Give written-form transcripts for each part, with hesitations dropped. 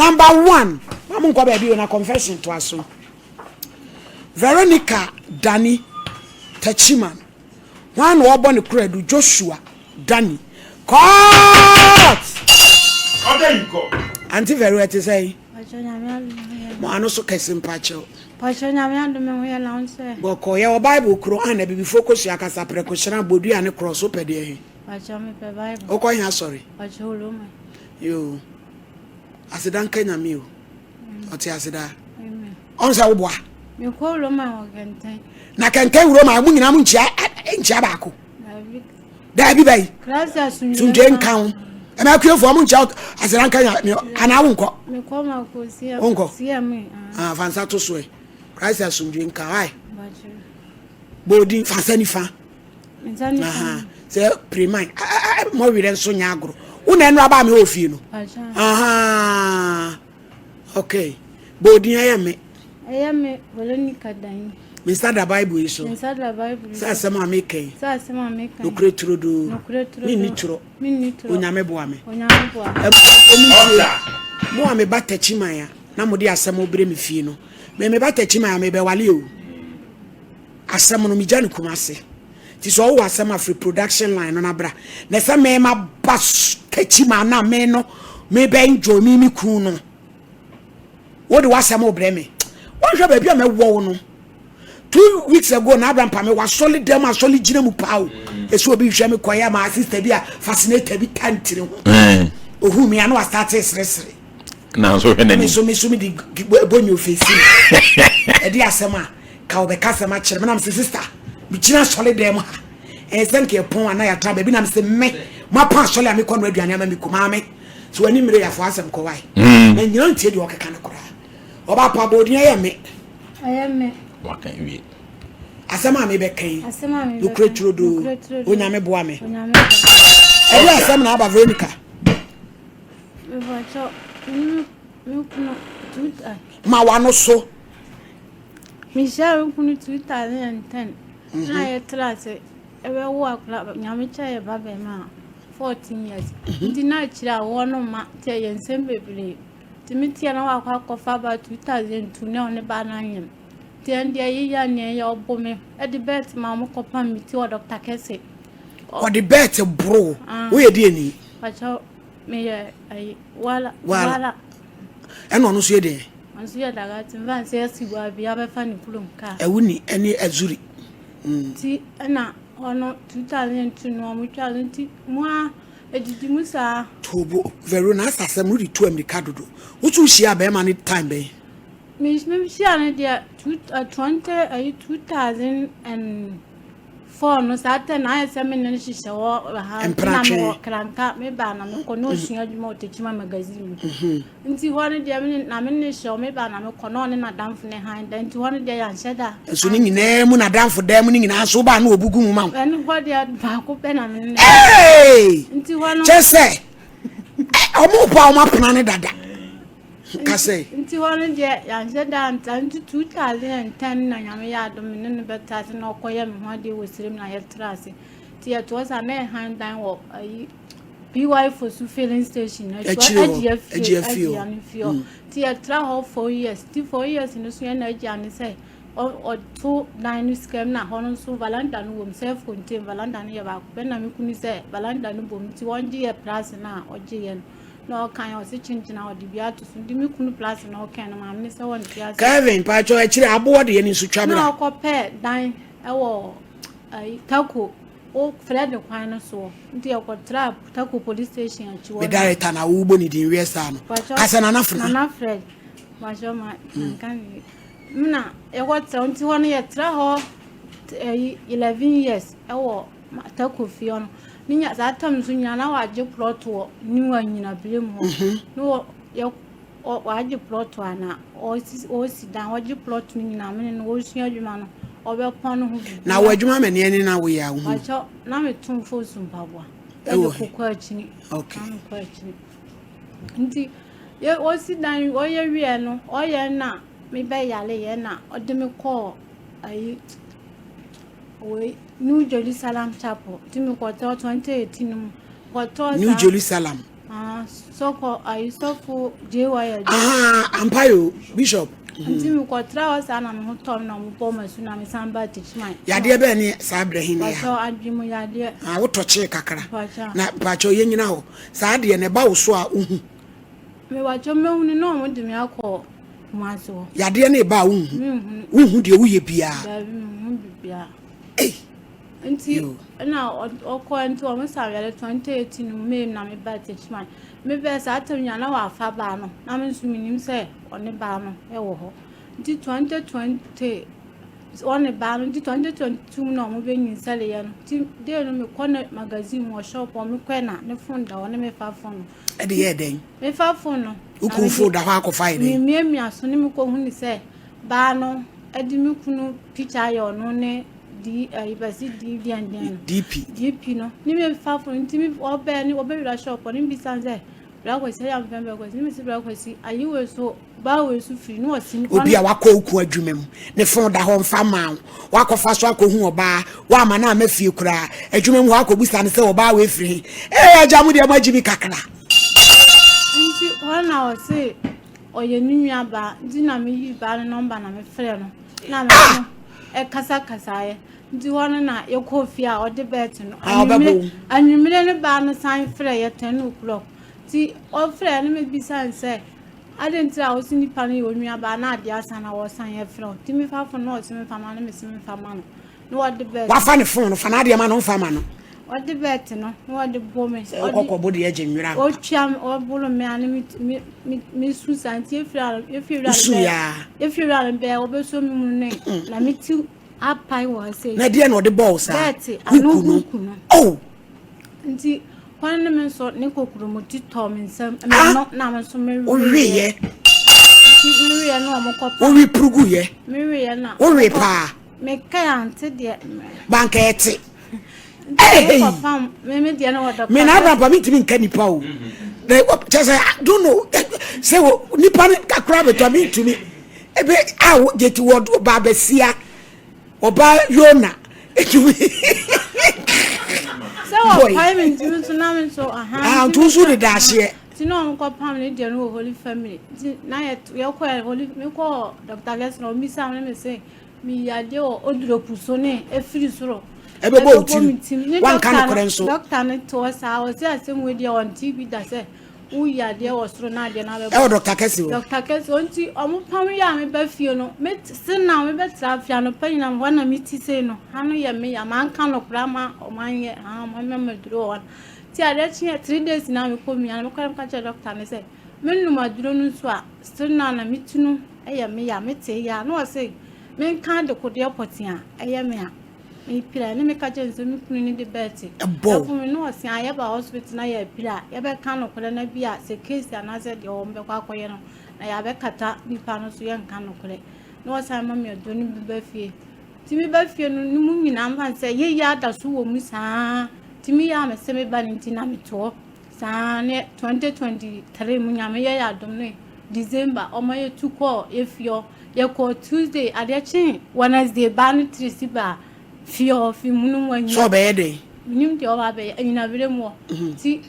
Number one, ma mo nkɔ baabi o na confession to aso. Veronica Dani Tachiman, hwan na ɔbɔ ne koradu Joshua Dani. Court! Order in court. Auntie Vero ɛte sɛ yi? Mo ano so kɛse mpakyɛw. Pakyɛ Nyame adom me ho yɛ na wo sɛ. Bɔkɔ yɛwɔ Bible kuro a na abibifoɔ kɔsua kasa prɛko hyerɛn bodua ne korɔ so pɛ deɛ he? Pakyɛ mepɛ Bible. Wokɔ he asɔre? Pakyɛ Roma. Yoo. Aseda nka Nyame o. Ɔte aseda. Amen. Ɔn sɛ woboa. Mekɔ Roma wɔ Kɛntɛn. Na Kɛntɛn Roma mo nyinaa mo nkyia nkyia baako. Daabi bɛyi. Sundwe nka ho. Ɛmɛ akuafoɔ mo nkyia aseda nka Nyame anaa wo nkɔ. Mekɔ ma kɔ CM. Wo nkɔ. CM. Ah fansa to so ɛ. Christ asomdwe nka ai. Bɔɔdin fansa nifa. Sɛ preman mɔ werɛ nso nyɛ agorɔ. Wo na ɛnora baa me wɔ fie no. Okay. Bɔɔdin ɛyɛ me. Ɛyɛ me Veronica Dan. Me nsa da Bible yi so. Me nsa da Bible yi so. Sɛ asɛm a meka yi. Sɛ asɛm a meka yi. Nokorɛ turodoo. Nokorɛ turodoo. Menni torɔ. Menni torɔ. Onyame boa me. Onyame boa me. Abusuafoɔ montie. Mo a meba Takyiman a na mode asɛm rebrɛ me fie no. Me meba Takyiman a mebɛwale o. Asɛm no megya no Kumase. Nti sɛ ɔwɔ asɛm a firi production line no na bra. Na sɛ me ma ba Takyiman na me no mebɛ enjoy me me kun no. Wode w'asɛm rebrɛ me. Wɔnhwɛ baabi a mɛwɔ wo no. 2 weeks ago na Abraham pa me wasɔle dɛm asɔle gyina mu paa o. Ɛsɛ obi hwɛ me kɔyɛ ma sister bi a fascinator bi ta ntiri ho. Ohun mi ano asate seresere. Na nso hwɛ n'anim. Me nso me nso me de bɔ nyo fesi. Ɛde asɛm a ka wɔbɛka asɛm akyerɛ me na me sɛ sister me gyina asɔle dɛm ha. Ɛyɛ sɛ nka ɛpɔn ana yɛatra baabi na me sɛ me mapa asɔle a mekɔ no aduane ama me kumaa me. So w'ani mmere yafo asɛm kɔ wae. Na nyina ntie deɛ ɔkeka no koraa. Ɔba pa bɔɔdin ɛyɛ me. Ɛyɛ me. Waka wie. Asɛm a mebɛka yi. Asɛm a mebɛka. Nokorɛ turodoo. Onyame boa me. Onyame boa. Ɛde asɛm na aba Veronica. Mepakyɛw, me me kunu 2. Ma w'ano so. Mehyia me kunu 2010. Na yɛtra ase ɛbɛwo akora Nyame kyɛ yɛ ba bɛrima a 14 years. Nti na akyire a wɔn no ma nti ɛyɛ nsɛm bebree. Nti me teɛ na wakɔ akɔfa ba 2002 na ɔne ba no anyem. Nti ɛn deɛ yeyɛ nea ɛyɛ ɔbo me ɛde bɛɛte ma wɔn kɔpam me ti wɔ Dr. Kɛse. Ɔde bɛɛte boro woyɛ deɛ ni? Pakyɛw meyɛ ayi wala wala. Ɛna ɔno nso yɛ deɛ? Ɔno nso yɛ dagati nfa nsɛ asi hɔ a bia bɛfa ne kurom kaa. Ɛwo ni ɛne azuri. Nti ɛna ɔno 2002 no ɔmo twa no nti mo a edidi mu saa. Tobo Verona asa asɛm no de tu amirika dodo. Wotu hyia bɛrima ne time bɛn? Me me hyia no deɛ two 20 ayi 2004 no saa tɛ na ayɛ sɛ me ne no hyehyɛ wɔ ha na me wɔ kranka me ba na me kɔ na osua adwuma wɔ Tekyima magazine mu. Nti hɔ no deɛ me na me ne hyɛ hɔ me ba na me kɔ na ɔne n'adamfo ne han da nti hɔ no deɛ yɛanhyɛ da. Nso ne nyinaa mu n'adamfo dan mu ne nyinaa nso wobaa na obu gu mu ma wo. Ɛno hɔ deɛ baako pɛ na me ne. Hey! Nti hɔ no. Kyɛ sɛ ɔmo pa ɔmo apena ne dada. Kasɛ. Nti hɔ no deɛ yɛanhyɛ da anta nti 2010 na Nyame yɛ adom me ne no bɛtra ase na ɔkɔyɛ me ho adeɛ wɔ serem na yɛtra ase. Nti yɛtoɔ saa na yɛhan dan wɔ ayi PY Fosu filling station akyire hɔ agye afie hɔ fie hɔ nti yɛtra hɔ 4 years, nti 4 years no so yɛn na agya ne sɛ ɔto dan no sika mu na hɔ no nso veranda no wɔ mu, self contained veranda no yɛ baako pɛ na me kunu sɛ veranda no bɔ mu nti wɔngye yɛ plus no a ɔgye yɛ no na ɔka yɛ ɔse kyenkyena ɔde bi ato so nti me kunu plus na ɔka no maame ne sɛ wɔnte ase. Kevin paatwa akyire aboɔ deɛ ne nso twa bra. Na ɔkɔpɛ dan ɛwɔ ayi Tako o Fred kwan no soɔ nti yɛkɔtra Tako police station akyi hɔ. Me director na wobɔ ne din wiɛ saa no kasɛ Nana Fena. Nana Fred paatwa ma nka ne na yɛkɔtra nti hɔ no yɛtra hɔ ɛyi 11 years ɛwɔ Tako fie no ne nya saa tam nso nyinaa na wagye plot wɔ New Anyinabere mu hɔ ne wɔ yɛ wagye plot a na ɔsi dan ɔgye plot no nyinaa mene no wɔsua adwuma no ɔbɛpɔn no ho bibi. Na wɔ adwuma ma ne ani na woyɛ a wohu? Wakyɛ na meto mfo mpaboa ɛde kokɔ akyini. Na mekɔ akyini nti yɛ ɔsi dan ɔyɛ wie no ɔyɛ na mebɛyare yɛ na ɔde me kɔɔ ayi wei New Jerusalem Chapel nti mekɔtɔ 2018 mu kɔtɔ. New Jerusalem. Ah, sɔkɔ ayi sɔfo JY. Ah, ampa yo, bishop. Nti mekɔtra hɔ saa na me ho tɔ me na ɔmo bɔ m'asu na mesan ba Techiman. Yadeɛ bɛn ne saa berɛ he ne ya? Mpakyɛw adwene mu yadeɛ. Ah, wotɔ kyee kakra. Mpakyɛw. Na mpakyɛw yɛnyina hɔ. Saa deɛ no ɛba wo so a wohu? Mepakyɛw mɛhunu na ɔmo de me akɔ Kumasi hɔ. Yadeɛ no eba a wonhu? Menhunu. Wonhu deɛ woyɛ biara? Daabi menhu bibiara. Ei! Nti na ɔkɔɛ nti ɔmo sa yare 2018 mu May na me baa Techiman. Me bɛɛ saa tam nyinaa na wafa baa no na me nso menim sɛ ɔne baa no wɔ hɔ. Nti 2020 ɔne baa no nti 2022 mu na ɔmo bɛ nyinsɛleyɛ no. Nti day no mekɔ ne magazine mu wɔ shop hɔ mekɔɛ na ne phone da hɔ ne mefa phone no. Ɛde yɛɛ dɛn? Mefa phone no. Wo kunu phone da hɔ akɔfa yɛ dɛn? Memiamia so ne mekɔhunu sɛ baa no de me kunu picture ayɛ ɔno ne D ɛyi bɛsi D deɛn deɛn no. DP. DP no ne mi fa fo nti mi ɔbɛn ne ɔbɛwura shop ne mi bisa sɛ bra kwasi ɛyɛ amfɛn bra kwasi ne mi si bra kwasi ayi wei so baa wei so firi ne ɔsi. Obi a wakɔ oku adwuma mu ne fon da hɔ nfa maa wo wakɔfa so akɔhu ɔbaa wama no ama fie koraa adwuma mu hɔ akɔbusa no sɛ ɔbaa wei firi he ee agya mo deɛ mo agye bi kakra. Nti hɔ na ɔse ɔyɛ ne nua baa nti na me yi baa no nɔmba na me frɛ no. Na me no ɛkasakasaeɛ nti hɔ no na yɛkɔɔ fie a ɔde bɛɛte no anwummere no baa no san frɛ yɛ 10 o'clock nti ɔfrɛ no mebisa no sɛ adɛn nti a ɔsi nipa no yɛ onua baa na adeɛ asa na wɔsan yɛ frɛ nti mefa fon na ɔsi mefa ma no mesi mefa ma no na wɔde bɛɛte wafa ne fon no fa n'adeɛ ma no mfa ma no Ɔde bɛɛte no na ɔde bɔ me. Sɛ wokɔ kɔbo deɛ gye nwera ampa. Ɔtwa me, ɔboro me a na me me me me su saa nti efiri a efiri wura no Wosu bɛɛ yaa. efiri wura no bɛɛ ɔbɛsɔ me mu ne na me ti apae wɔ ha sei. Na deɛ na ɔde bɔɔ wo saa? Bɛɛte ano Huku no. huku no. Oh! Nti kwan ne me nso ne kokuromoti tɔɔ me nsam me Ah! no na me nso me Woweeɛ. Nti me weeɛ na ɔmo kɔ pa. Wowe puruguiɛ. Me weeɛ na. Wowe paa. Me kae ante deɛ. Banka ɛte. Me na abrabɔ mi ntumi nka nipa o kyɛ sɛ I don't know sɛ wɔ nipa no kakra bɛtɔ mi ntumi ebe a yɛti wɔ ɔbaa bɛsia ɔbaa yona etumi. Sɛ wɔpae mi ntumi nso na mi nso ahan. Ah nti nso de da aseɛ. Ti na wɔn kɔ pam ne deɛ no wɔ Holy Family ti na yɛ yɛ kɔ Holy mi kɔ Dr. Gɛsina wɔn bisa mi mi se. Meyi adeɛ wɔ oduro so ne efiri soro. Ɛbɛbɔ wo tirim. Wanka nokorɛ nso. Dɔkta no te hɔ saa ɔse asɛm wei deɛ ɔnte bi da sɛ woyi adeɛ wɔ soro na adeɛ no abɛbɔ. Ɛwɔ dɔkta kɛse hɔ. Dɔkta kɛse hɔ nti ɔmo pam yɛ a meba fie no me se na mebɛtra fie anɔpa nyina hɔ na me ti sei no ha no yɛ me ya manka nokorɛ ama ɔmo anyɛ ha ɔmo ama me aduro wɔ hɔ nti adeɛ kyeɛ 3 days na mekɔ mia no mekɔ na meka kyerɛ dɔkta no sɛ menom aduro no nso a still na na me ti no yɛ me ya, metee ya a, na ɔse menka adekodeɛ pɔtee a ɛyɛ me a mepira ne meka kyerɛ no sɛ me kunu ne de bɛɛte ɛfo me na ɔse a yɛba hospital na yɛapira a yɛbɛka nokorɛ na bi a sɛ case anaasɛ deɛ wɔn bɛkɔ akɔyɛ no na yɛabɛkata nipa no so yɛnka nokorɛ na ɔsan ma me aduro no bi ba fie nti meba fie no ne mu nyinaa mfa sɛ yɛyɛ ada so wɔ mu saa nti meyɛ a mesɛ meba no nti na metoɔ Saa ne 2023 mu Nyame yɛ yɛ adom ne December ɔma yɛ tu kɔɔ yɛ fie hɔ. Yɛ kɔɔ Tuesday adeɛ kyee Wednesday baa no tiri si baa fie hɔ fi mu no mu anyina. Sɛ ɔbɛyɛ dɛn? Menim deɛ ɔba abɛyɛ anyinaberɛ mu hɔ. Ti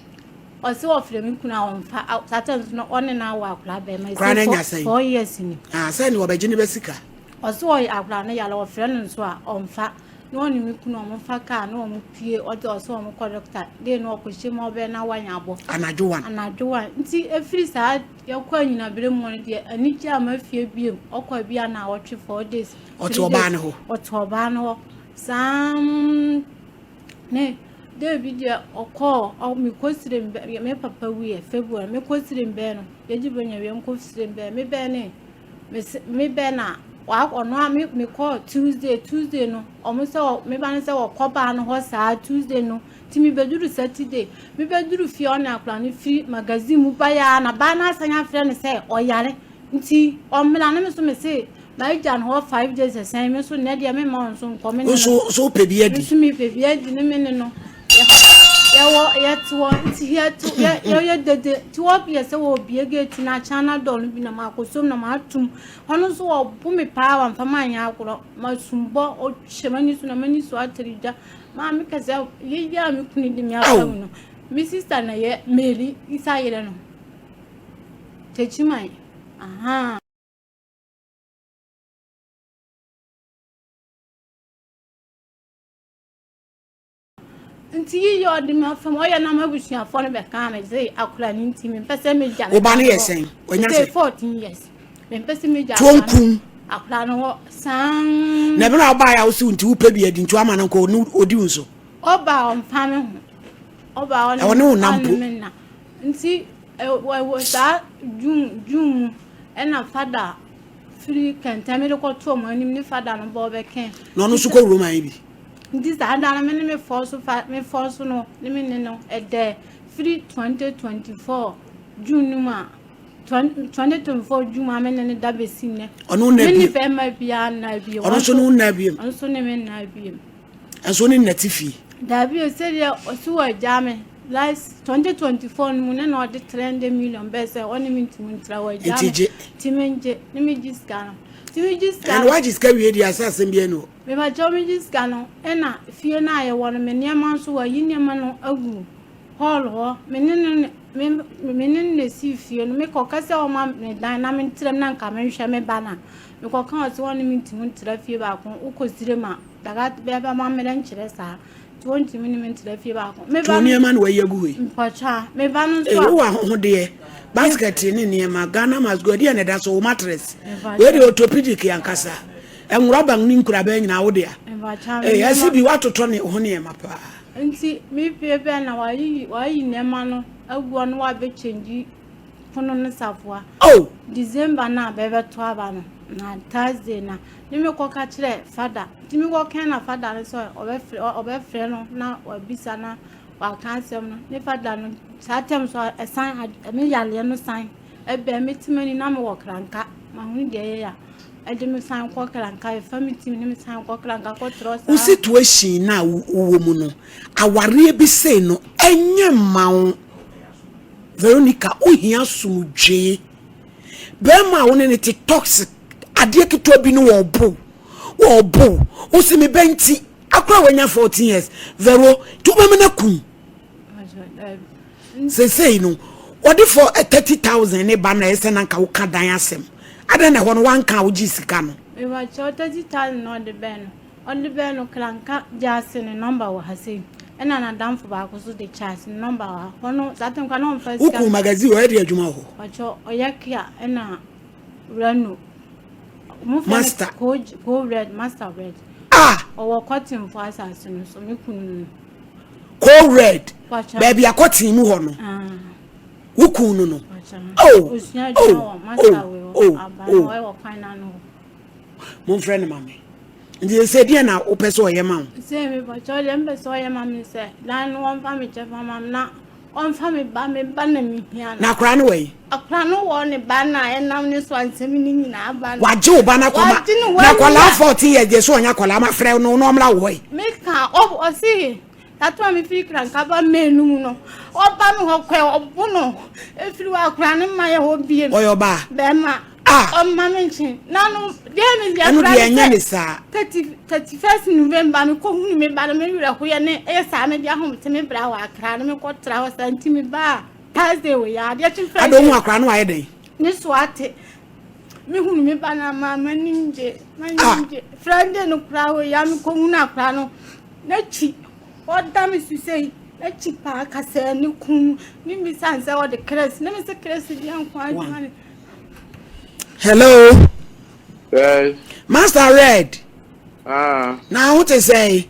ɔse ɔfrɛ me kunu a ɔmfa saa time so no ɔne no awo akwadaa bɛrima. Koraa no anya sɛn? 4 years ni. Ah sɛ ne ɔbɛgye ne bɛ sika. Ɔse ɔyɛ akwadaa no yare ɔfrɛ no nso a ɔmfa. Na ɔne me kunu ɔmo fa kaa na ɔmo pue ɔde ɔsɛ ɔmo kɔ dɔkta dee na ɔkɔ hyɛ mu ɔbɛyɛ na wanya abɔ. Anadwo wan. Anadwo wan nti efiri saa yɛkɔ anyinabere mu no deɛ anigye ama fie biem ɔkɔ ebi a na ɔtwe 4 days. Ɔte ɔbaa no hɔ. Ɔte ɔbaa no hɔ saa ne dee bi deɛ ɔkɔɔ ɔ mekɔ sire mbɛ me papa wuiɛ February mekɔ sire mbɛn no yɛgye bɛ nya wie mekɔ sire mbɛn me bɛn ne. Mese me bɛ na wa ɔno a me mekɔɔ Tuesday Tuesday no ɔmo sɛ me ba no sɛ wɔkɔ baa no hɔ saa Tuesday no ti me bɛduru Saturday me bɛduru fie ɔne akora no firi magazine mu ba ya na baa no asan afrɛ no sɛ ɔyare nti ɔmmra ne me so me se magya no hɔ 5 days ɛsɛn me so nnɛ deɛ me ma ɔnso nkɔ me ne no nso wopɛ bi adi nso mepɛ bi adi ne me ne no yɛwɔ yɛte hɔ nti yɛte yɛ yɛyɛ dede nti wɔyɛ sɛ wɔbie gate na akyɛn na dɔɔ no bi na makɔsom na matom ɔno nso wɔbo me paa wamfa manyɛ agorɔ masumbɔ ɔhyɛ m'ani so na m'ani so atere gya maa meka sɛ yɛyɛ a me kunu de me aka mu no. Me sister na yɛ Mary Isa yere no. Techiman. Ahaa. Nti yi yɛ ɔde me afam ɔyɛ na m'abusuafoɔ no bɛkaa me sɛ akora no nti mempɛ sɛ megya Wo ba no yɛ sɛn? Wanya sɛ? 14 years. Mempɛ sɛ megya Tuo nkum. akora no hɔ saa. Na ɛberɛ a wobaeɛ a wose nti wopɛ bi adi nti woama no nkɔ ɔdi wo nso? Ɔba a ɔmfa me ho. Ɔba a ɔne wo nam po. Me na. Nti ɛwɔ saa June June mu ɛna fada firi kɛntɛn mede kɔto ɔmo anim ne fada no bɔ ɔbɛkɛn. Na ɔno nso kɔ Roma yi bi. Nti saa da no me ne me fɔɔ so fa me fɔɔ so no ne me ne no ɛdɛ firi 2024 June no mu a 2024 June a me ne no da bɛsi nnɛ. Ɔno nna Me ne bio. bɛrima biara nna bio. Ɔno nso ne wo nna bio. Ɔno nso ne me nna bio. Ɛnso ne nna te fie. Dabi o sɛdeɛ ɔsi wɔ agya me last 2024 no mu ne na ɔde 300 million bɛɛ sɛ ɔne me ntumi ntra wɔ agya me. Nti gye. Nti me ngye ne me gye sika no. Nti me gye sika Ɛna no. wagye sika wie deɛ asɛ asɛm biara ni hɔ. Mepakyɛw me gye sika no ɛna fie no a yɛwɔ no me nneɛma nso wayi nneɛma no agu hall hɔ me ne no me me ne no na esii fie no mekɔ ka sɛ ɔma me dan na me ntra mu na nka menhwɛ me ba no a mekɔ ka ɔsɛ ɔne me ntumi ntra fie baako wokɔ sire ma daga bɛba ma mmerɛ nkyerɛ saa nti wɔntumi ne me ntra fie baako me To ba no nneɛma na wayi agu hɔ yi. mpɔkyɛ me ba no nso Ee, a wowɔ ahohodeɛ, basket ne nneɛma, Ghana must go, ɛdeɛ na ɛda so, wo mattress. Mepakyɛw. Wei deɛ orthopedic ankasa. Nwura ne nkurabɛn nyinaa wo dea. Ee, ɛsi bi watotɔ ne ho nneɛma paa. Nti me fie bɛn na wayi wayi nneɛma no agu hɔ na wabɛkyɛngyi pono ne safoa. Oh! December na bɛbɛto aba no na Thursday na ne me kɔka kyerɛ fada nti me kɔkɛn na fada no sɛ ɔbɛfrɛ ɔbɛfrɛ no na wabisa na waka asɛm no ne fada no saa tɛm so ɛsan me yareɛ no san ɛbɛn me te m'ani na mewɔ kranka mahunu deɛ ɛyɛ ya ɛde me san kɔ kranka ɛfa me tim ne me san kɔ kranka kɔtrɔ saa. Wo situation no a wowɔ mu no awareɛ bi sei no ɛnyɛ mma wo Veronica wohia asomdwee bɛrima a wo ne ne te toxic adeɛ ketewa bi no wɔbo wɔbo wo se me bɛ nti akora wanya 14 years Vero nti wobɛma no akum Seesei no, wɔde fɔ 30,000 ne ba na ɛsɛ na nka woka dan asɛm. Adɛn na ɛhɔ no woanka a wogyee sika no? Mepakyɛw 30,000 na ɔde bɛn no. Ɔde bɛn no kra nka gyaase ne number wɔ ha sei. Ɛna n'adamfo baako nso de Charles ne number wɔ ha. Ɔno saa time koraa na ɔmfa Wo sika. kun magazine ɔyɛ de adwuma wɔ hɔ? Pakyɛw ɔyɛ kia ɛna Reno. Wɔfrɛ no Master. Ko Ko Red Master Red. Ah! Ɔwɔ Kɔtenfo asase no so me kunu no. Coal red baabi akɔtee mu hɔ no wo kun no no oh oh oh oh oh momfrɛ no ma me nti sɛ deɛ na wopɛ sɛ ɔyɛ ma wo sɛ mepɔkyɛ deɛ mpɛ sɛ ɔyɛ ma me sɛ dan no wɔmfa me kyɛfa ma me na ɔmfa me ba me ba na mehia no na akora no wɔ yi akora no wɔ ne ba na ɛnam ne so ansɛm ne nyinaa ba no wagye wo ba no akɔma na akɔlaa 14 years deɛ sɛ ɔnyɛ akɔlaa ma frɛ no na ɔmmra wɔ yi meka ɔse Tato a mefiri Krankaba mmienu mu no, ɔba me hɔ kɔɛ, ɔbo no, efiri hɔ akora ne mma yɛ hɔ biem. Ɔyɛ ɔbaa? Bɛrima. Ah. Ɔmma me nkye. Na no, deɛ me deɛ Ɛno deɛ ɛnyɛ ne saa. 31st November me kɔ hunu me ba no me werɛ hoyɛ ne ɛyɛ saa me de ahomete me bra wɔ akra no me kɔ tra hɔ saa nti me ba Thursday wɔ yɛ adeɛ kye Friday. Ado hu akora no ayɛ dɛn? Ne so ate. Me hunu me ba no ama m'anim gye. M'anim ah. gye. Friday no kora wɔ yɛ me kɔ hunu akora no. N'akyi, ɔda me so sei, n'akyi paa kasɛɛ ne kun ne mbisa nsɛ ɔde krɛs ne me se krɛs deɛ nko adwuma ne. Hello. Yes. Master Red. Ah. Na ho te sɛn?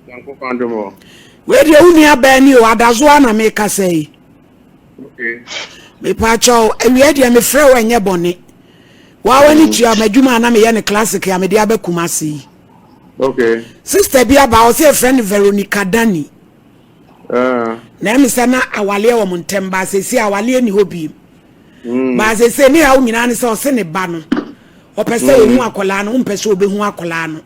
Nyankopɔn adom o. Wei deɛ wo nua baa ni o, adazoa na meka sɛ yi. Okay. Mepaakyɛw, awia deɛ mefrɛ wo ɛnyɛ bɔne. Waa w'ani mm. tua m'adwuma a na meyɛ no classic a mede aba Kumasi yi. Okay. Sister bi aba ɔsɛ yɛfrɛ no Veronica Dani. Uh. Na ɛmi sɛ na awaleɛ wɔ mo ntɛm ba sɛsi awaleɛ ni hɔ biem. Mm. Ba sɛsi ne haw nyinaa ne sɛ ɔse ne ba no. Ɔpɛ sɛ mm. ɔhu akwadaa no, wompɛ sɛ ɔbɛhu akwadaa no.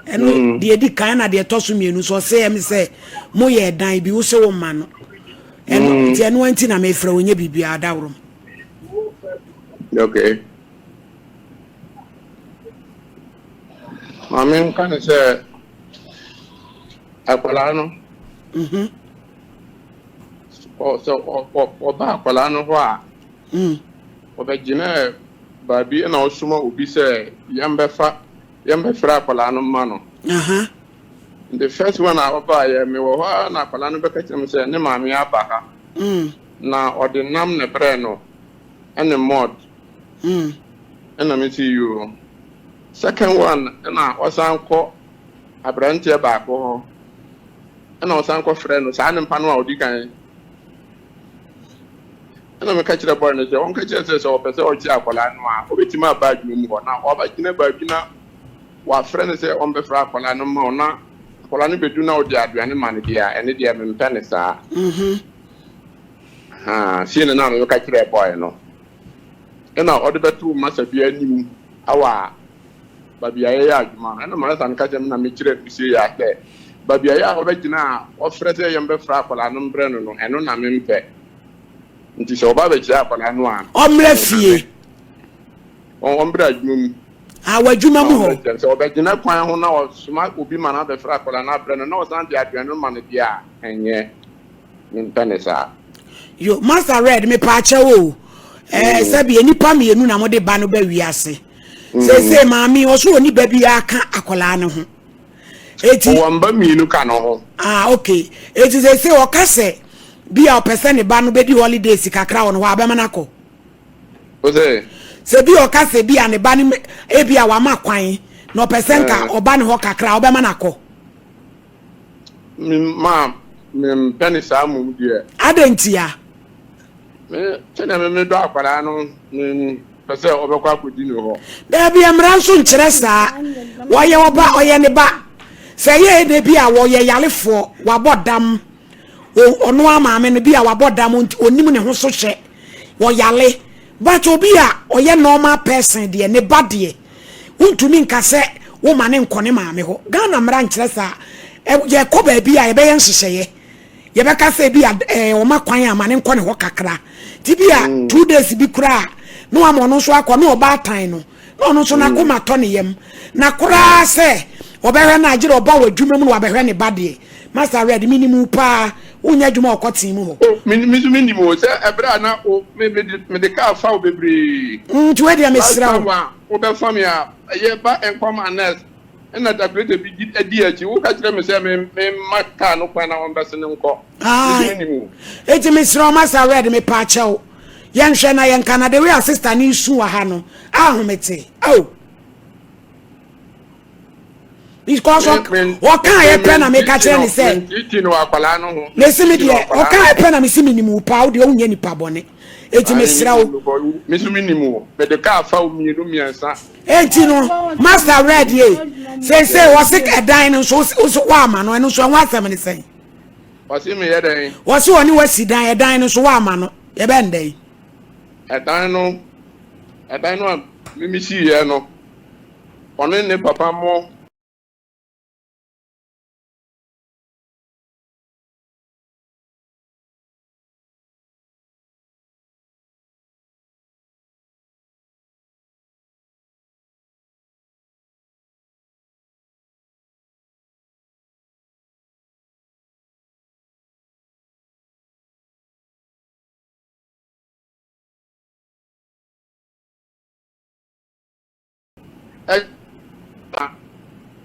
Ɛno mm. deɛ ɛdi kan na deɛ ɛtɔ so mmienu so ɔsɛ ɛmi sɛ moyɛ ɛdan bi wo sɛ wo ma no. Ɛno mm. nti ɛno nti na mefrɛ wo nyɛ biribiara daworo. Okay. Maame nka ne sɛ akwadaa no. Mhm. Ɔ sɛ ɔ ɔ ɔba akwadaa no hɔ a, ɔbɛgyinaa baabi ɛna ɔsoma obi sɛ yɛmbɛfa yɛmbɛfrɛ akwadaa no mma no. The first one a ɔbaeɛ, mewɔ hɔ ara na akwadaa no bɛka kyerɛ me sɛ ne maame aba ha na ɔde nam na ɛbrɛɛ no ɛne malt. Ɛna mese yoo. Second one ɛna ɔsan kɔ aberanteɛ baako hɔ ɛna ɔsan kɔ frɛ no saa nipa no a ɔdi kan. Ɛna meka kyerɛ boy no sɛ ɔnka kyerɛ sɛ sɛ ɔpɛ sɛ ɔkye akwadaa no a ɔbɛtumi aba adwuma mu hɔ na ɔbɛgyina baabi na wafrɛ no sɛ ɔmbɛfrɛ akwadaa no mma wo na akwadaa no bɛdu na ɔde aduane ma no deɛ a, ɛno deɛ mempɛ no saa. Ahaa, sei na na meka kyerɛɛ boy no. Ɛna ɔde bɛtoo masa bi anim wɔ baabi a yɛyɛ adwuma no. Ɛna masa no ka kyerɛ me na mekyerɛɛ no sei a sɛ baabi a yɛ a ɔbɛgyina a ɔfrɛ sɛ yɛmbɛfrɛ akwadaa no mbrɛ no no, ɛno na mempɛ. Nti sɛ ɔba bɛkyerɛ akwadaa no a, Ɔmmra fie. Ɔmmra adwuma mu. Ah, w'adwuma mu hɔ. Sɛ ɔbɛgyina kwan ho na ɔsoma obi ma no abɛfrɛ akwadaa no abrɛ no na ɔsan de aduane no ma no deɛ a, ɛnyɛ. Mempɛ no saa. Yo, Master Red, mepaakyɛw o. Ɛɛ, sɛbi nnipa mmienu na mode ba no ba wiase. Seesei maame ɔso ɔni ba biara ka akwadaa no ho. Eti. Ɔwɔ mba mmienu ka no ho. Ah, okay. Eti seesei ɔka sɛ bi a ɔpɛ sɛ ne ba no bɛdi holidays kakra wɔ no hɔ a, ɔbɛma no akɔ. Ose. Sɛ bi a ɔka sɛ bi a ne ba no ebi a wama kwan na ɔpɛ sɛ nka ɔba ne hɔ kakra a, ɔbɛma no akɔ. Me ma mempɛ ne saa mmom deɛ. Adɛn ntia? Me sɛdeɛ me medɔ akwadaa no mempɛ sɛ ɔbɛkɔ akɔdi ne hɔ. Daabi mmara nso nkyerɛ saa. Ɔyɛ ɔba ɔyɛ ne ba. Sɛ ɛyɛ ɛnɛ bi a wɔyɛ yarefoɔ wabɔ dam ɔno ara maame no bi a wabɔ dam ɔnim ne ho so hwɛ. Ɔyale but obi a ɔyɛ normal person deɛ ne ba deɛ wontumi nka sɛ woma ne nkɔ ne maame hɔ. Ghana mmara nkyerɛ saa. Yɛkɔ baabi a yɛbɛyɛ nhyehyɛeɛ. Yɛbɛka sɛ bi a ɔma kwan a ma ne nkɔ ne hɔ kakra. Nti bi a 2 days bi koraa na wama ɔno nso akɔ na ɔbaatan no na ɔno nso n'akoma tɔ ne yam. Na koraa sɛ ɔbɛhwɛ no a gyerɛ ɔba wɔ adwuma mu na wabɛhwɛ ne ba deɛ. Master Red, menim wo paa, wonyɛ adwuma wɔ kɔtee mu hɔ. Oh, me me nso menim o, sɛ ɛberɛ a na wo, me mede mede kaa fa wo bebree. Nti wei deɛ Last mesrɛ time wo. a wobɛfa me a, yɛba Nkwama Annex, ɛna calculator bi di di akyi, woka kyerɛ me sɛ me memma kaa no kwan na wɔmbɛse no nkɔ. Me nso Ae, menim o. enti mesrɛ wo Master Red, mepaakyɛw, yɛnhwɛ na yɛnka na the way a sister no resu wɔ ha no, ahomete, oh. Because ɔka yɛ pɛ na meka kyerɛ ne sɛ mesi me deɛ ɔka yɛ pɛ na mesi me nim wo paa wo deɛ wonyɛ nipa bɔne eti mesrɛ wo. Mesu me nim wo mede kaa fa wo mmienu mmiɛnsa. Eti no master red ye sese wɔsi ɛdan no nso nso wɔama no ɛno nso ɛho asɛm ne sɛn. Wɔsi me yɛ dɛn. Wɔsi wɔne wɔsi dan ɛdan no nso wɔama no yɛbɛn dɛn. Ɛdan no ɛdan no a mimi si yɛ no. Ɔne ne papa mo.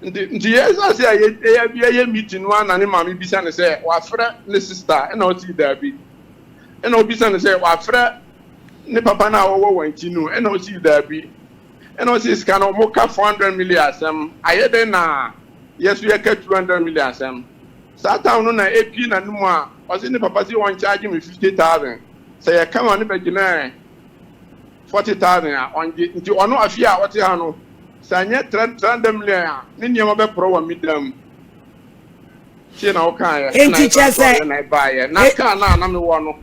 Nti nti yɛhyɛ ase a yɛyɛ meeting no ara na ne maame bisa no sɛ wafrɛ ne sister ɛna ɔsi daabi ɛna ɔbisa no sɛ wafrɛ ne papa no a ɔwɔ wɔn akyi no ɛna ɔsi daabi ɛna ɔsi sika no wɔn ka 400 million asɛm ayɛ dɛn na yɛ so yɛka 200 million asɛm saa town no na epie n'anum a ɔsi ne papa si wɔn charge me 50,000 sɛ yɛka ma ne bɛgyina 40,000 a ɔngye nti ɔno afie a ɔte ha no sɛ anyɛ 300 million a ne nneɛma bɛporɔ wɔ me dan mu tie na wokaeɛ ɛna Enti kyerɛ yɛsan sɛ sɔreɛ na ɛbaeɛ na e kaa no a na mewɔ no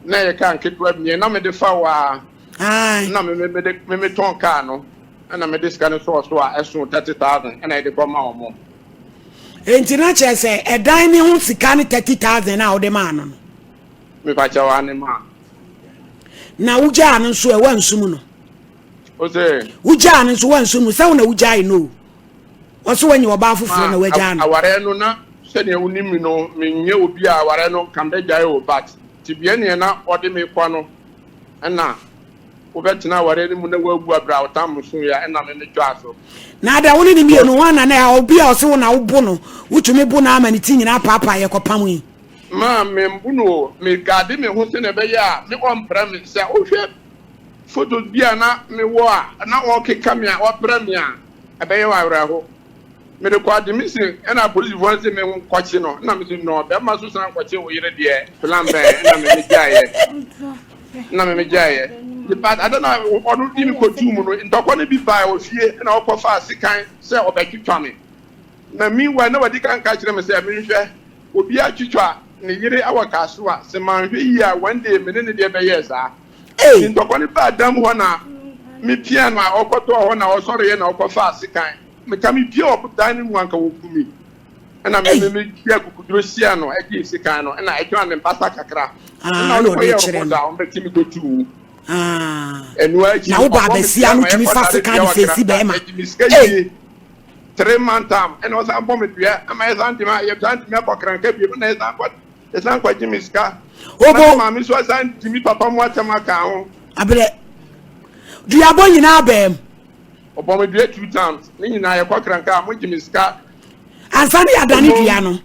na ɛyɛ kaa nketewa mmiɛ na mede fa wɔ a ae na me mede me metɔn kaa no ɛna mede sika no sɔɔ so a ɛso 30,000 ɛna yɛde kɔma wɔn. Enti na kyerɛ sɛ ɛdan ne ho sika ne 30,000 a wode maa no no. Mepa kyɛw ane ma. Na wogyaa no nso ɛ wansum no. Ose. Wogyaa no nso wansum no sɛ wo na wogyae no o. Ɔso wanya ɔbaa foforɔ na wagyaa no. Awareɛ no na sɛdeɛ wonim me no menyɛ obi a awareɛ no nka mɛgyae o but. Tebea neɛ na ɔde me kɔ no ɛna wobɛtena awareɛ no mu na woawu aberɛ a wo tam nsoeɛ a ɛna me metwaa so. Na ada wo ne ne mmienu hwan na na ɛha obi a ɔse wo na wobo no wotumi bo no ama ne ti nyinaa paapaa yɛ kɔpam yi. Maa membo no o, me guarde me ho sɛnea ɛbɛyɛ a me ɔmpra me, sɛ wohwɛ photos bi a na mewɔ a na ɔkeka me a ɔpra me a ɛbɛyɛ wo awerɛho. Mede kɔ ademisi ɛna apolisifoɔ no se me nkɔkye no ɛna mese nɔɔ bɛrima so san kɔkye wo yere deɛ plan bɛn ɛna me megyaeɛ ɛna me megyaeɛ but ada na ɔno di me kɔtuu mu no ntɔkwa no bi baa wɔ fie ɛna ɔkɔfaa sekan sɛ ɔbɛtwitwa me na meanwhile na wadi kan ka kyerɛ me sɛ menhwɛ obi atwitwa ne yere awɔ kasoa sɛ manhwɛ yie a one day me ne ne deɛ bɛyɛɛ saa Ei! Ntɔkwa no baa dan mu hɔ na mepia no a ɔkɔtɔɔ hɔ na ɔsɔreeɛ na ɔkɔfaa sekan. Meka mepie wɔ dan no mu anka wɔku me. Ɛna me me mede akukuduro hyia no gyee sekan no ɛna ɛtwaa ne basa kakra. Ah, Ɛna ɛna ɔde ɔde kɔyɛɛ kyerɛ robot no. a wɔbɛte me kɔtuu mu. Ah. Ɛno akyi Na no wobɔ ɔbɔ me abasia dua no ma tumi fa yɛkɔdare sekan dua de wɔ fesi Accra. bɛrima. Ɛgye me sika Ei! yie. 3 month time ɛna ɔsan bɔ me dua ama yɛsan de me yɛsan de me akɔ Kranka bio ɛna yɛsan kɔ yɛsan kɔgye me sika. Na me Obo. maame nso asan di me papa mu atɛm aka ho. Abrɛ. Duabɔ nyinaa bɛm. Ɔbɔ me dua two times. Ne nyinaa yɛkɔ Kranka a mogye me sika. Ansa na yɛadane dua no.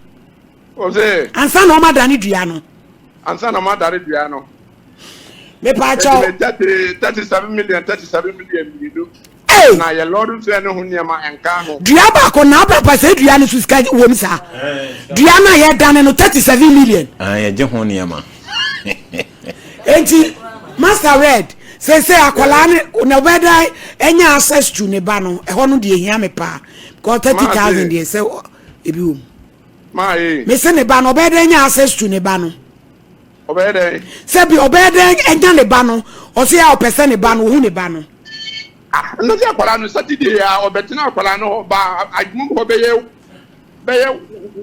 Ɔse. Ansa na ɔma dua no. Ansa na ɔma dane dua no. Mepaakyɛw. Ɛdi me 37 million 37 million mmienu. Hey! Na yɛ lɔɔre fɛ ne ho nneɛma nka ho. Dua baako na abrapa sɛ dua no so sika wɔ mu saa. Dua no a yɛdane no 37 million. Ah, yɛgye ho nneɛma. Enti Master Red sese akwadaa no na ɔbɛda anya access to ne ba no ɛhɔ no deɛ ehia me paa because 30,000 deɛ sɛ ebi wɔ mu. Maa ye. Mese ne ba no ɔbɛda anya access to ne ba no. Ɔbɛyɛ dɛn? Sɛ bi ɔbɛyɛ dɛn anya ne ba no ɔsɛ a ɔpɛ sɛ ne ba no ohu ne ba no. Ah, ɛno sɛ akwadaa no Saturday a ɔbɛtena akwadaa no hɔ ba adwuma mu hɔ bɛyɛ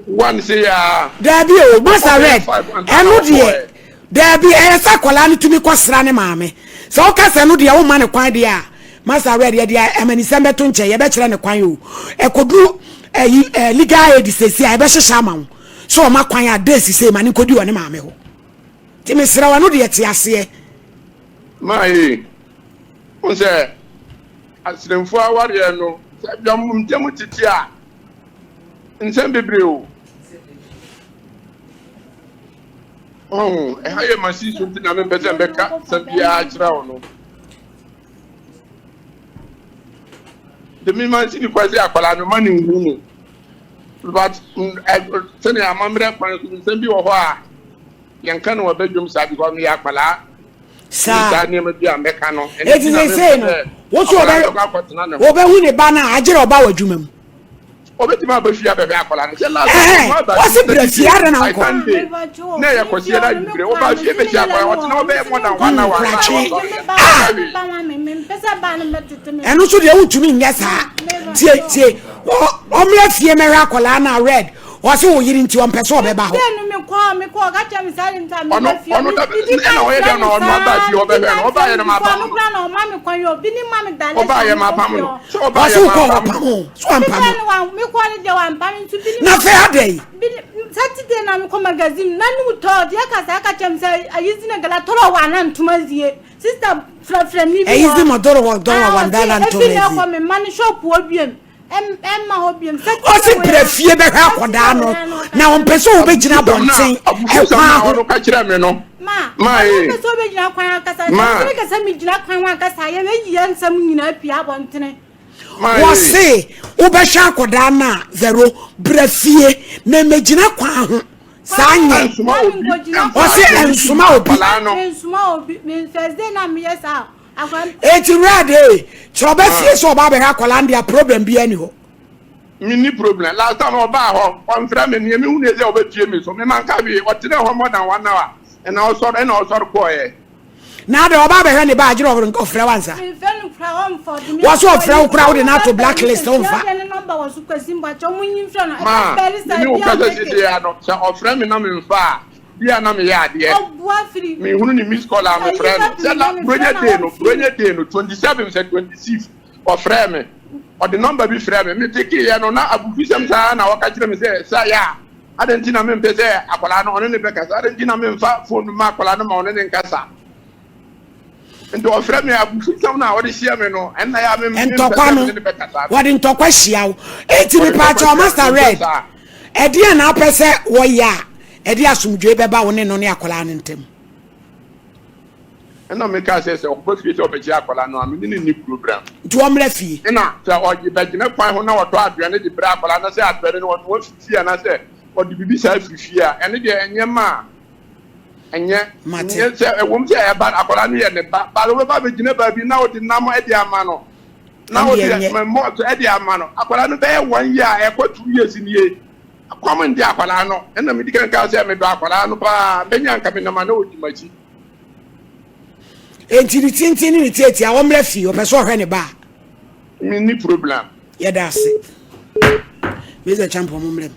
1 se ya. Daabi o, Master Red, ɛno deɛ daabi ɛyɛ sɛ akwadaa no tumi kɔsra ne maame. Sɛ woka sɛ ɛno deɛ womma ne kwan deɛ a, Master Red yɛde amanisɛm bɛto nkyɛn yɛbɛkyerɛ ne kwan o. Ɛkɔduru ɛyi ɛ legal aid sɛsi a yɛbɛhyehyɛ ama wo sɛ ɔma kwan a days sei ma ne nkɔdi wɔ ne maame hɔ. Nti mesrɛ wo ɛno deɛ te aseɛ. Maa yi, wo sɛ asremfoɔ awareɛ no sɛ dwam ntam tete a nsɛm bebree o. Ɔho, ɛha yɛ machine so nti na mempɛ sɛ mbɛka sɛm biara kyerɛ wo no. De me mansi ne kwan sɛ akwadaa no ma ne nhu no. But sɛnea amammerɛ kwan so nsɛm bi wɔ hɔ a yɛnka no wɔ badwam saa because meyɛ akwadaa. Saa. Saa nneɛma bi a mɛka no. Eti sɛ sei no, wo so ɔbɛhu ne ba no a agyere ɔba wɔ adwuma mu. Obetumi aba fie abɛhwɛ akwadaa no. Sɛ last time ɔno aba Wɔsi brɛ fie ada na nkɔ. Sunday na ɛyɛ kɔsi ɛda adwumire ɔba fie bɛhyia akwadaa ɔtena hɔ bɛyɛ more than one hour. Kurakye. Ah! Ɛno nso deɛ wontumi nyɛ saa. Tie tie ɔmmerɛ fie mɛhwɛ akwadaa no a red ɔse wo yere nti ɔmpɛ sɛ ɔbɛba hɔ. Ɔno ɔno da ɛna ɔyɛ dɛ na ɔno aba fie ɔbɛhwɛ no ɔba yɛ no ma apam no. Ɔba yɛ ma apam no. Sɛ ɔba Ɔse yɛ ma wokɔ hɔ apam pam no. o so ampam na afei adɛn. Saturday na mekɔ magazine na ne tɔ deɛ kasa aka kyerɛ me sɛ ayi zi na gala tɔrɔ wa na ntoma zie sister frɛfrɛ mi bi Ɛyi zi ma dɔrɔ wɔ dɔrɔ wa ndala ntoma zi. Efi na zi. ɛkɔ me ma ne shop wɔ biem ɛmma hɔ biem. Ɔsi brɛ fie bɛhwɛ akɔdaa no na ɔmpɛ sɛ ɔbɛgyina abɔnten ɛkwan ho. Ɔno ka kyerɛ me no. Ma Ma ee. ɔno pɛ sɛ ɔbɛgyina kwan ankasa. Ma. Sɛ kasa mi gyina kwan ho ankasa yɛ bɛyi yɛn nsɛm nyinaa pie abɔntene. Ma ee. Wɔse wobɛhwɛ akɔdaa no a Vero brɛ fie na mmɛgyina kwan ho saa nyɛ. Ɛnsoma obi. Ɔse ɛnsoma obi. Akwadaa no. Mensoma obi. Me first day na meyɛ saa. Eti wura de sɛ ɔbɛ fie sɛ ɔba abɛhwɛ akwadaa no deɛ problem biara ni hɔ. Menni problem. Last time ɔbaa hɔ, ɔmfrɛ me. Nea mehu ne sɛ ɔbɛpie me so. Me manka hwee. Ɔtenaa hɔ more than one hour. Ɛna ɔsɔre ɛna ɔsɔre kɔɔɛ. Na adɛ ɔba abɛhwɛ ne ba agyere ɔfrɛ wo ansa. Wɔ so ɔfrɛ wo koraa wode no ato blacklist womfa. Ma, me ne wo kasa sisi ya no, sɛ ɔfrɛ me na memfa a, bi a na meyɛ adeɛ. Mehunu ne miss call a mefrɛ no. Sɛ na Buronya day no, Buronya day no, 27 sɛ 26, ɔfrɛɛ me. Ɔde number bi frɛɛ me. Me pickeeɛ no, na abufusɛm saa na ɔka kyerɛ me sɛ, sɛ yɛ a. Adɛn nti na mempɛ sɛ akwadaa no ɔne ne bɛkasa? Adɛn nti na memfa phone no ma akwadaa no ma ɔne ne nkasa? Nti ɔfrɛ me abufusɛm no a ɔde hyia me no, ɛnna yɛ a mempɛ Ntɔkwa sɛ no, mene ne bɛkasa no. wɔde ntɔkwa hyia wo. Enti Wɔde ntɔkwa mepaakyɛw hyia me, Master mempɛ Red, saa. ɛdeɛn na wopɛ sɛ wɔyɛ a ɛde asomdwoe bɛba wo ne no ne akwadaa no ntam? Ɛnna mekaa sɛ, sɛ ɔba fie sɛ ɔbɛgye akwadaa no a, me ne no nni program. Nti ɔmmra fie. Ɛnna sɛ ɔgye bɛgyina kwan ho na ɔtɔ aduane de brɛ akwadaa no sɛ aduane no ɔnoa firi fie anaasɛ ɔde biribi saa firi fie a, ɛno deɛ ɛnyɛ ma a ɛnyɛ. Mate. Nyɛ sɛ ɛwom sɛ ɛba akwadaa no yɛ ne ba, but wobɛba abɛgyina baabi na wode nam de ama no, na Ɛndeɛ wode ɛnyɛ. malt de ama no. Akwadaa no bɛyɛ one year a ɛkɔ 2 years nie. Kɔm nde akwadaa no. Ɛnna medi kan kaa sɛ medɔ akwadaa no paa. Mɛnya nka menam a na ɔdi m'akyi. Enti ne tenten ne ne tiatia ɔmmra fie, ɔpɛ sɛ ɔhwɛ ne ba a. Menni problem. Yɛda ase. Mr. Champon mo mmrɛ mu.